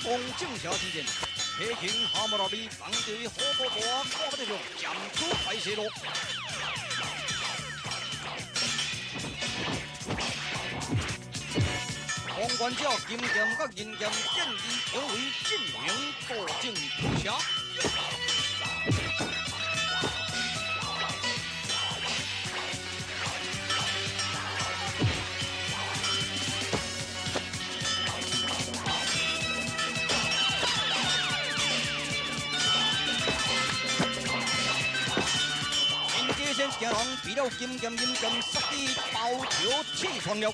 公正邪之战，黑熊哈姆拉比当地火锅锅看不得了，占出白蛇路。王冠者金剑佮银剑见义勇为进行斗争扑邪。先一行人，比了金剑银剑，杀得包桥气喘了。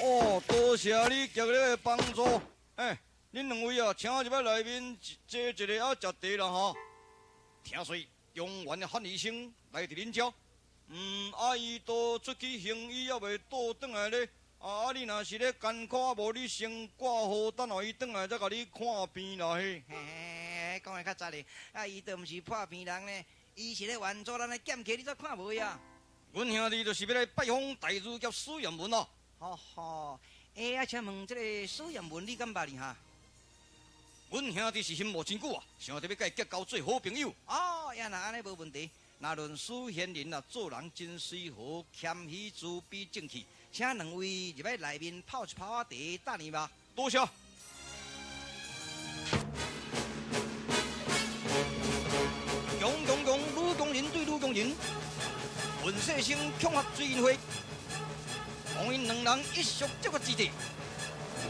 哦，多谢你强力的帮助。哎，恁两位啊，请入来内面坐一下啊，食茶啦哈。听说中原的汉医生来伫恁遮。啊，伊都出去行医，犹未倒转来咧。啊，你若是咧艰苦，啊无你先挂号，等下伊转来才共你看病啦嘿。嘿嘿，讲的较实咧。啊，伊都毋是破病人咧，伊是咧援助咱的剑客，你煞看无呀？阮兄弟就是欲来拜访大儒侠史艷文哦。吼吼，欸，啊，请问这个史艷文你敢捌哩哈？阮兄弟是心慕真久啊，想著欲佮伊结交做好朋友。哦，呀，若按呢无问题。若论史贤人啊，做人真随和、谦虚、慈悲、正气，请两位入来内面泡一泡仔茶，等下吧。多谢。强强强，女工人对女工人，文世生恐吓追因会，王𪜶两人一触即发之际，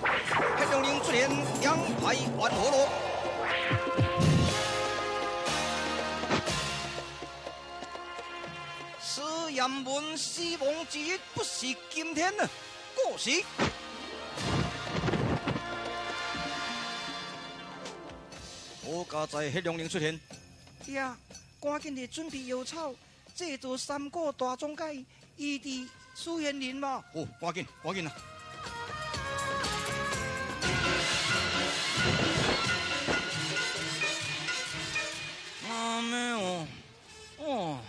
黑龙人出现两派万和路。史艷文死亡之日不是今天啊，过时。好佳哉，彼两人出现。呀，赶紧的准备药草，制作三股大总解，医治史贤人嘛。好，赶紧，赶紧啊！阿妹哦，哦。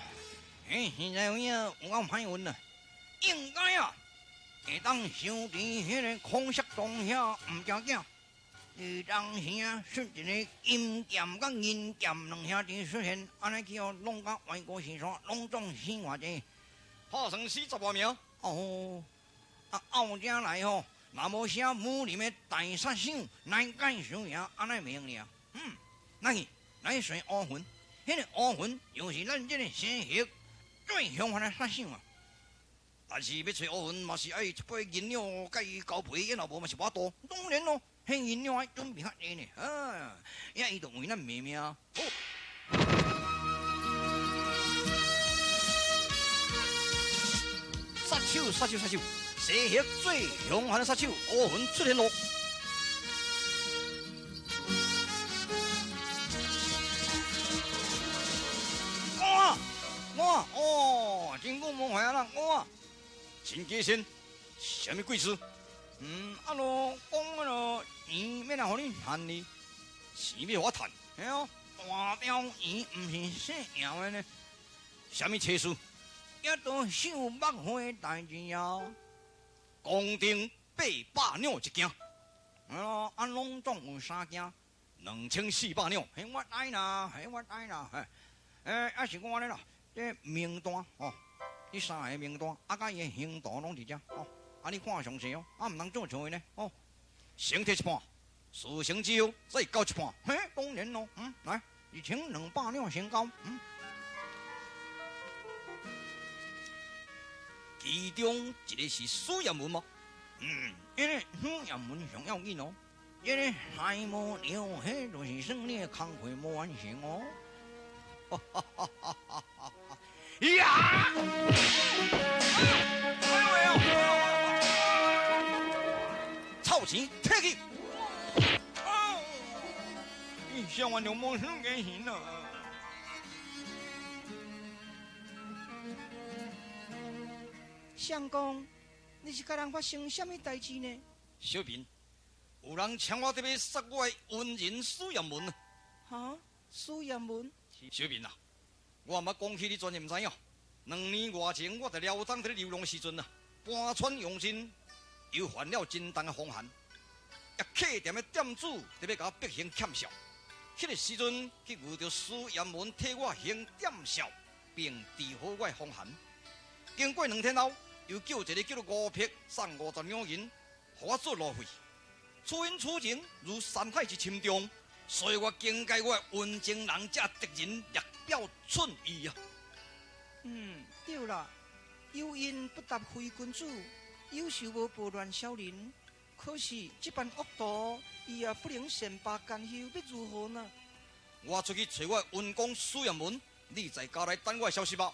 欸，现在有影有够歹运啊！应该啊，会当想伫彼个空色洞遐毋惊惊。伊当时啊，出一个金剑佮银剑两兄弟出现，按呢去予弄甲歪过四山，拢总死偌济，拍算死十外名。哦，啊后者来吼，若无写武林的大杀手来解输赢，按呢袂用尔。来去来寻乌云，彼个乌云又是咱这个西域最凶悍的杀手啊！但是欲揣乌云嘛是爱一把银两佮伊交赔，若无嘛是无法度。当然咯，彼银两爱准备较济呢。啊，遐伊就为咱卖命。好，杀手，杀手，杀手！西域最凶悍的杀手乌云出现咯！我哦，真久无看啦，我真假仙，啥物鬼事？啊啰讲彼啰钱欲来予你趁呢？钱欲予我趁？嘿哦，大条钱毋是细条的呢。啥物差事？犹都绣目花代志啊。公定八百两一件。嘿咯，啊拢总有三件，2400两。彼我知啦，彼我知啦，嘿，欸，啊是讲按呢啦。这名单吼，这三个名单，啊，佮伊的行图拢伫遮吼，啊，你看详细哦，啊，毋通做错呢，吼。先提一半，事成之后再交一半，嘿，当然咯，来，1200两先交，其中一个是史艷文吗？因为史艷文上要紧哦，这个还无了，彼就是算你的工课无完成哦。哈哈哈哈哈哈！呀！臭钱提去！你想我就无算给钱了。相公，你是佮人发生啥物代志呢？小平，有人请我伫欲杀我的恩人史艷文。哈？史艷文？小明啊，我毋捌講起你全然毋知影。2年外前，我佇遼東佇咧流浪的時陣啊，搬川用盡，又犯了真重的風寒。客店的店主特欲共我逼行欠數，彼个時陣去遇著蘇炎文替我行店數，並治好我的風寒。經過2天後，又叫一个叫做吳碧送50兩銀，予我做路費。此恩此情如山海之深重，所以我警戒我的溫情人這敵人略表寸意啊。嗯，對啦，有恩不答非君子，有仇無報亂小人。可是這般惡徒，伊也不能善罷甘休，欲如何呢？我出去揣我的恩公蘇炎文，你在家來等我的消息吧。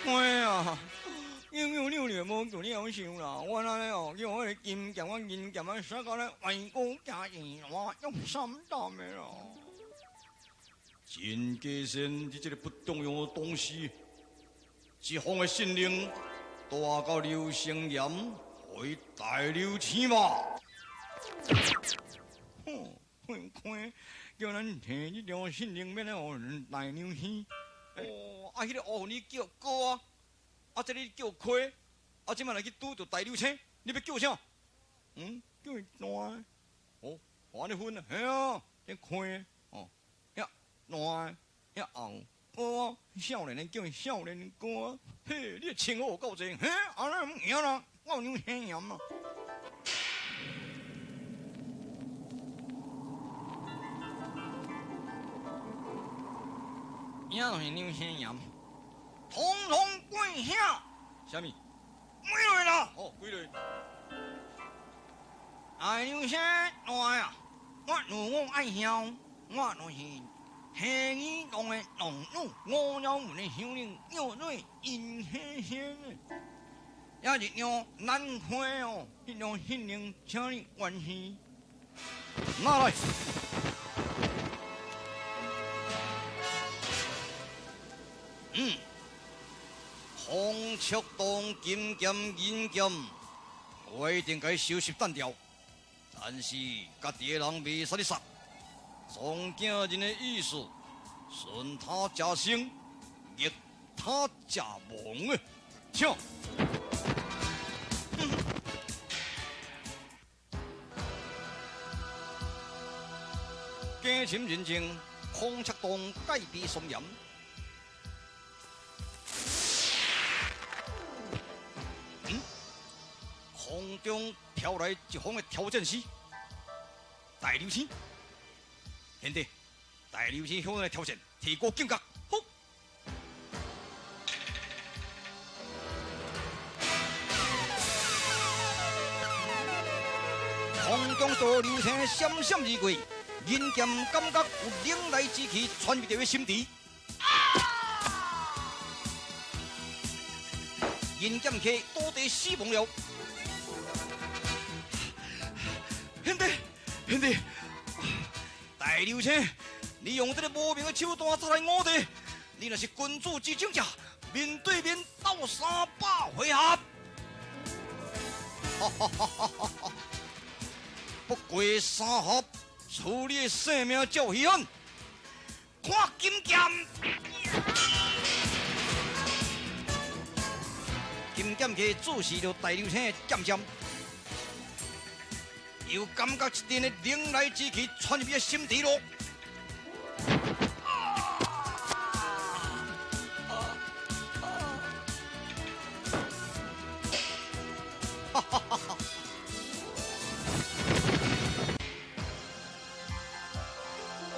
哎呀，有有你无做你晓想啦，我安呢哦，叫我个金剑、我银剑啊，耍到咧外公家钱，我用三担的咯。真假仙，你这个不重要的东西，一方的信令，带到刘成岩，予伊大流星吧。哼，看，叫咱提这条信令，欲来予大流星。哦，啊，彼个乌云你叫哥啊，啊，这个叫亏，啊，这摆来去拄著大流星，你欲叫啥？嗯，叫伊大。哦，按呢分啊，嘿啊，这亏哦。烂遐红哥，少年的叫伊少年哥，嘿，你的称呼有够济，嘿，按呢毋赢啦，我有两星盐啊。赢就是两星盐，统统跪下。啥物？跪落啦！哦，跪落。爱两星烂啊！我如我爱乡，我就是。黑衣洞的龙女，五鸟门的首领叫做银黑仙。也一样难看哦，彼张信令，请你完成。拿来。嗯，红赤洞金剑银剑，我一定共伊收拾单调。但是家己的人袂使你杀。宗囝人的意思，顺他者生，逆他者亡的，请。加深认证，孔雀洞戒备森严。嗯，空中飘来一封的挑战书，大流星。贤弟，大流星向来挑战，提高警觉。好，空中大流星闪闪而过，银剑感觉有灵来之气穿入著伊心池。银剑客倒地死亡了。贤弟，贤弟。大流星，你用这个无名的手段再来我地，你若是君子之争者，面对面斗300回合。哈哈哈哈哈！不过3合，取你的性命才有遗憾。看金剑，金剑客注视著大流星的剑尖。又感觉一阵的灵来之气窜入伊的心池咯。哈哈哈哈！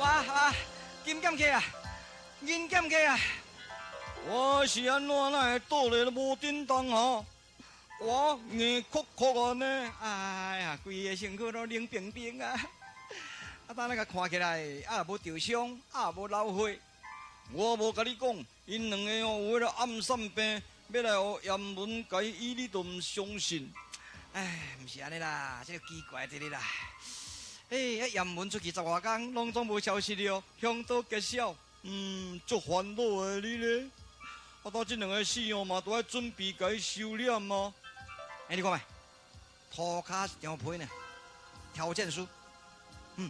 哇哇，金剑客啊，银剑客啊！我是按怎哪会倒咧无振动啊？我硬壳壳按呢，哎呀，规个身躯拢冷冰冰啊！啊，等下共看起来，啊无受伤，啊无流血。我无共你讲，𪜶两个哦有彼个暗算病，欲来予严文共伊医，你都毋相信。哎，毋是按呢啦，这个奇怪伫咧啦。哎，啊严文出去10外工，拢总无消息了，凶多吉少。嗯，足烦恼的你咧。啊，到这两个死哦嘛，都爱准备共伊收敛啊。哎，你看觅，塗跤一張批呢，挑戰書。嗯，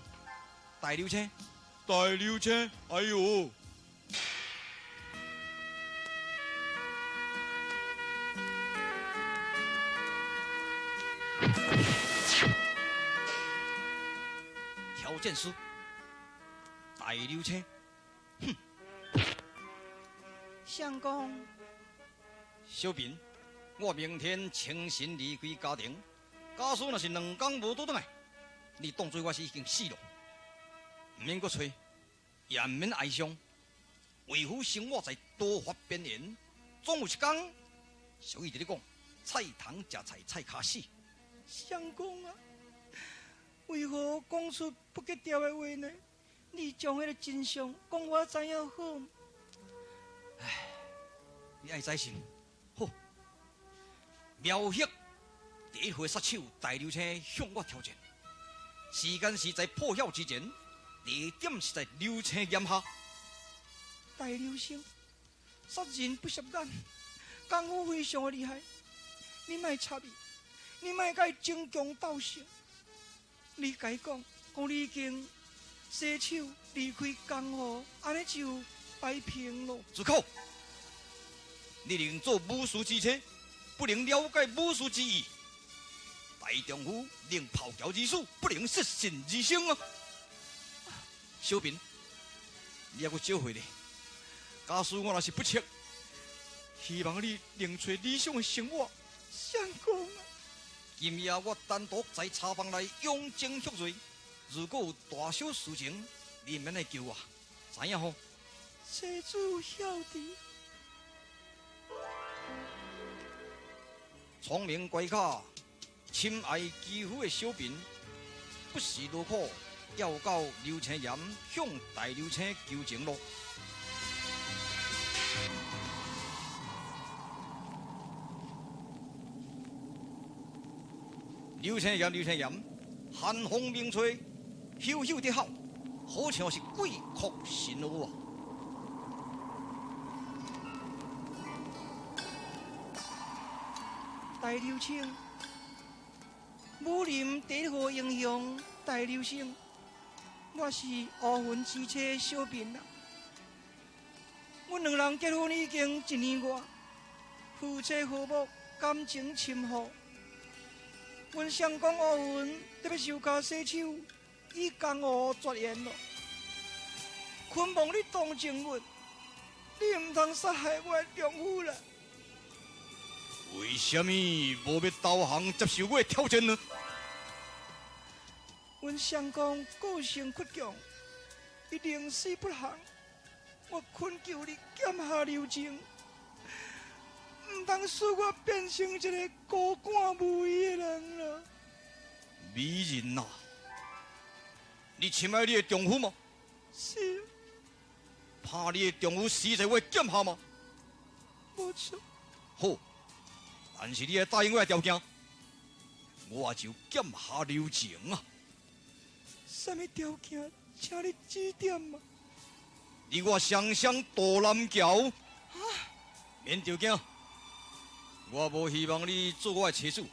大流星，大流星，哎喲！挑戰書，大流星，哼！相公，小平，我明天清晨離開家庭，假使若是兩工無倒轉來，你當做我是已經死了，毋免閣揣，也毋免哀傷。為夫生活在刀法邊緣，總有一工，俗語佇咧講，菜蟲食菜，菜跤死。相公啊，為何講出不格調的話呢？你將彼个真相講我知影好。唉，你愛知心，好。苗黑第一回殺手大流星向我挑戰，時間是在破曉之前，地點是在流星岩下。大流星殺人不眨眼，功夫非常的厲害。你莫插伊，你莫共伊爭強鬥勝。你共伊講，講你已經洗手離開江湖，按呢就擺平咯。住口！你能做武術之妻，不能了解武術之意。大丈夫寧咆哮而死，不能失信而生啊！小平，你猶閣少歲咧。假使我若是不測，希望你能揣理想的生活。相公啊！今夜我單獨在茶房內養精蓄銳，如果有大小事情，你毋免來求我，知影吼？妻子曉得。聰明乖巧、深愛肌膚的小平，不辭勞苦，要到流星岩向大流星求情咯。流星岩，流星岩，寒風明吹，咻咻的吼，好像是鬼哭神號啊！大流星，武林第一號英雄大流星，我是烏雲之妻小平啊！阮兩人結婚已經一年外，夫妻和睦，感情深厚。阮相公烏雲特欲受跤洗手，與江湖絕緣咯。懇望你同情阮，你毋通殺害我的丈夫啦！為啥物無欲投降接受我的挑戰呢？阮相公個性倔強，伊寧死不降。我懇求你劍下留情，毋通使我變成一個孤寒無依的人啦。美人啊，你深愛你的丈夫嗎？是。怕你的丈夫死在我的劍下嗎？無錯。好，但是你愛答應我的條件，我就劍下留情啊。啥物條件？請你指點嘛。你我雙雙渡南橋。啊！免著驚，我無希望你做我的妻子。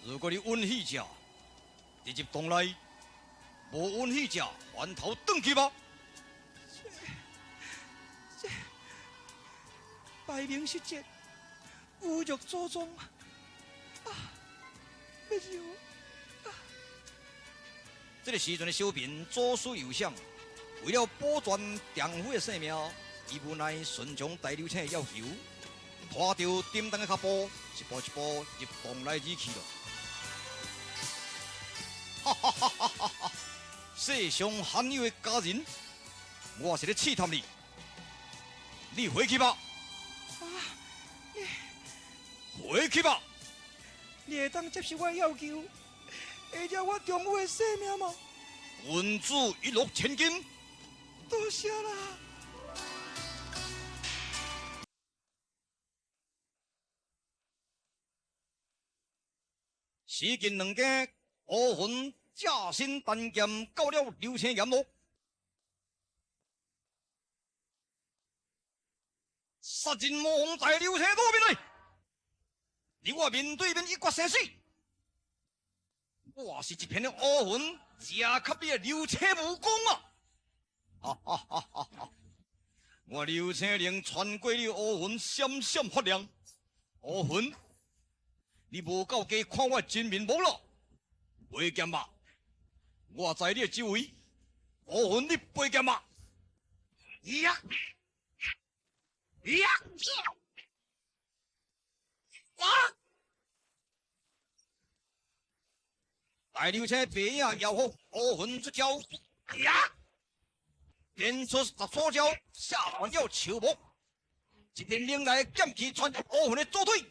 如果你允許者，直入洞內；無允許者，還頭轉去吧。這擺明失節，侮辱祖宗啊！欲饒啊！這個時陣的小平左思右想，為了保全丈夫的性命，伊無奈順從大流星的要求，拖著沉重的腳步，一步一步入洞內而去了。哈哈哈哈哈！世上罕有的佳人，我是咧試探你，你回去吧。啊！你回去吧。你會當接受我的要求，會饒我丈夫的性命嗎？君子一諾千金。多謝啦。時近兩更，烏雲駕身單劍到了流星岩路，殺人魔王大流星路面來，你我面對面一決生死。我是一片的烏雲，正及你的流星武功啊！哈哈哈哈哈！我流星能穿過你烏雲，閃閃發亮。烏雲，你無夠加看我真面目咯？飛劍吧，我在你的周圍。烏雲，你飛劍吧！呀呀！啊！大流星白影妖风，乌云出招，呀！连出十三招，下完了树木，一阵冷来剑气穿入乌云的左腿，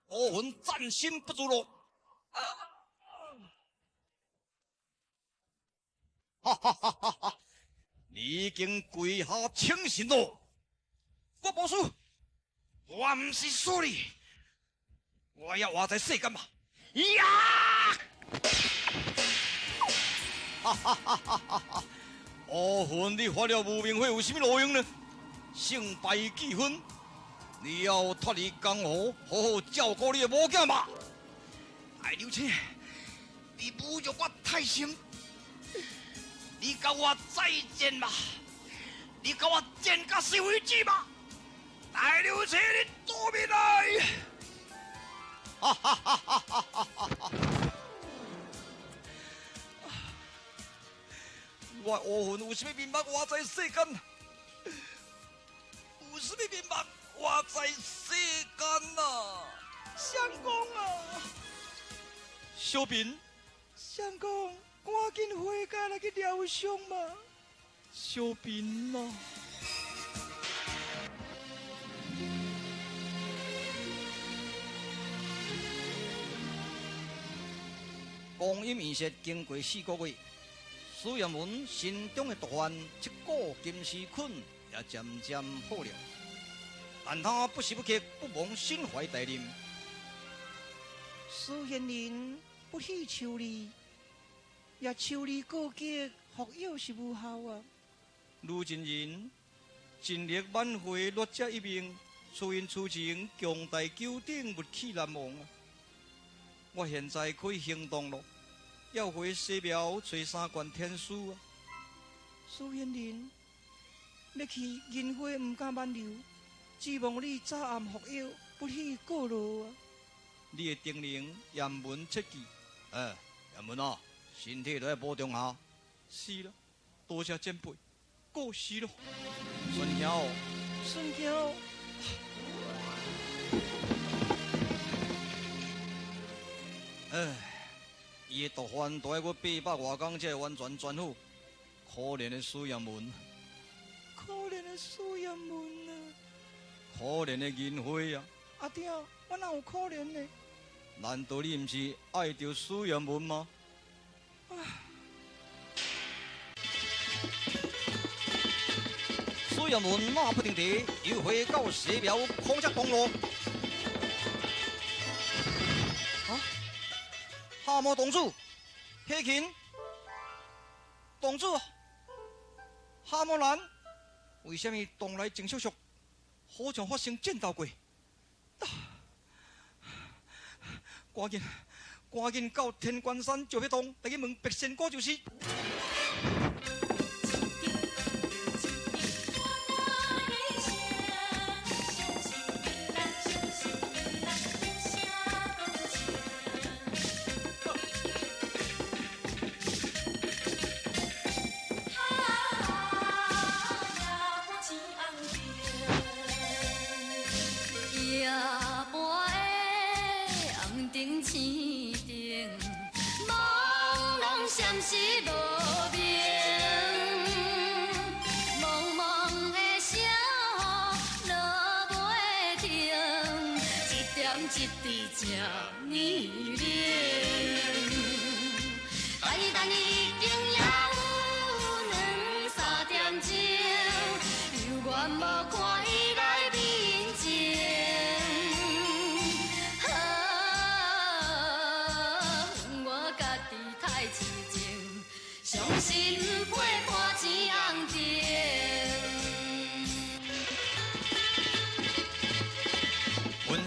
乌云暂身不住咯！哈哈哈哈哈！你已经跪下请神咯！我无输，我毋是输你。我要活在世间嘛！呀！哈哈哈哈哈！乌云，你发了无名火有啥物路用呢？胜败既分，你要脱离江湖，好好照顾你的某囝嘛！大刘青，你侮辱我太深，你佮我再战嘛！你佮我战到死为止嘛！大刘青，你做面来！哈哈哈哈哈哈！我乌云有啥物面目活在世间？有啥物面目活在世间啊？相公啊！小平，相公，赶紧回家来去疗伤嘛！小平啊！光阴易逝，经过4个月，苏彦文身中的毒患七股金丝菌也渐渐好了，但他不时不刻不忘心怀大念。苏贤人不喜秋丽，也秋丽过激，服药是无效啊。女真人尽力挽回劣者一命，此因此情，强大纠顶，默契难忘啊！我现在可以行动了，要回西庙找三观天师啊！苏贤人，要去银花毋敢挽留，指望你早暗服药，不去过劳啊！你的叮咛，严文切记。哎，严文啊，身体都要保重下。是啦，多谢前辈，过时咯。孙兄哦，孙兄哦。唉，伊的毒贩都爱过800外工才会完全全好，可怜的苏彦文，可怜的苏彦文啊，可怜的银花啊！阿爹，我哪有可怜呢？难道你毋是爱著苏彦文吗？啊！苏彦文马不停蹄，又回到西庙孔雀东路。蛤蟆公主，黑琴，公主，蛤蟆男，为什么洞内静肃肃，好像发生战斗过？赶紧，赶紧到天关山石壁洞，来去问白仙姑就是。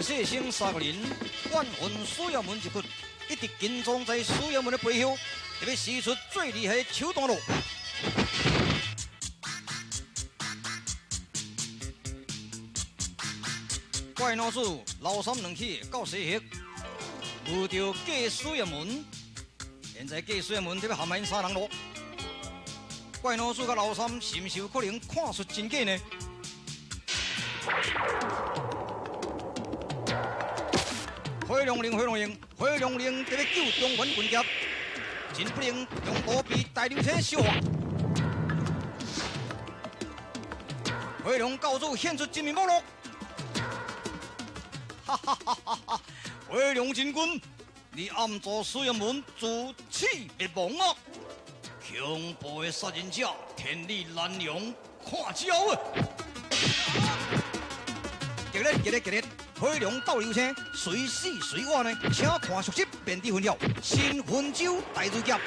四星三个人怨恨苏耀文一骨，一直跟踪在苏耀文的背后，欲欲使出最厉害的手段咯。怪老子老三两起到西域，遇著假苏耀文，现在假苏耀文欲陷害𪜶三人咯。怪老子佮老三是毋是有可能看出真假呢？火龙灵，火龙灵，火龙灵，欲救中原军侠，真不能中途被大流星烧化。火龙教主现出真面目咯！哈哈哈哈哈！火龙真君，你暗助苏耀文自此灭亡啊！恐怖的杀人者，天理难容，看招啊！激烈激烈激烈！火龙斗流星，随死随活呢？请看续集，便知分晓。新魂州大如剑。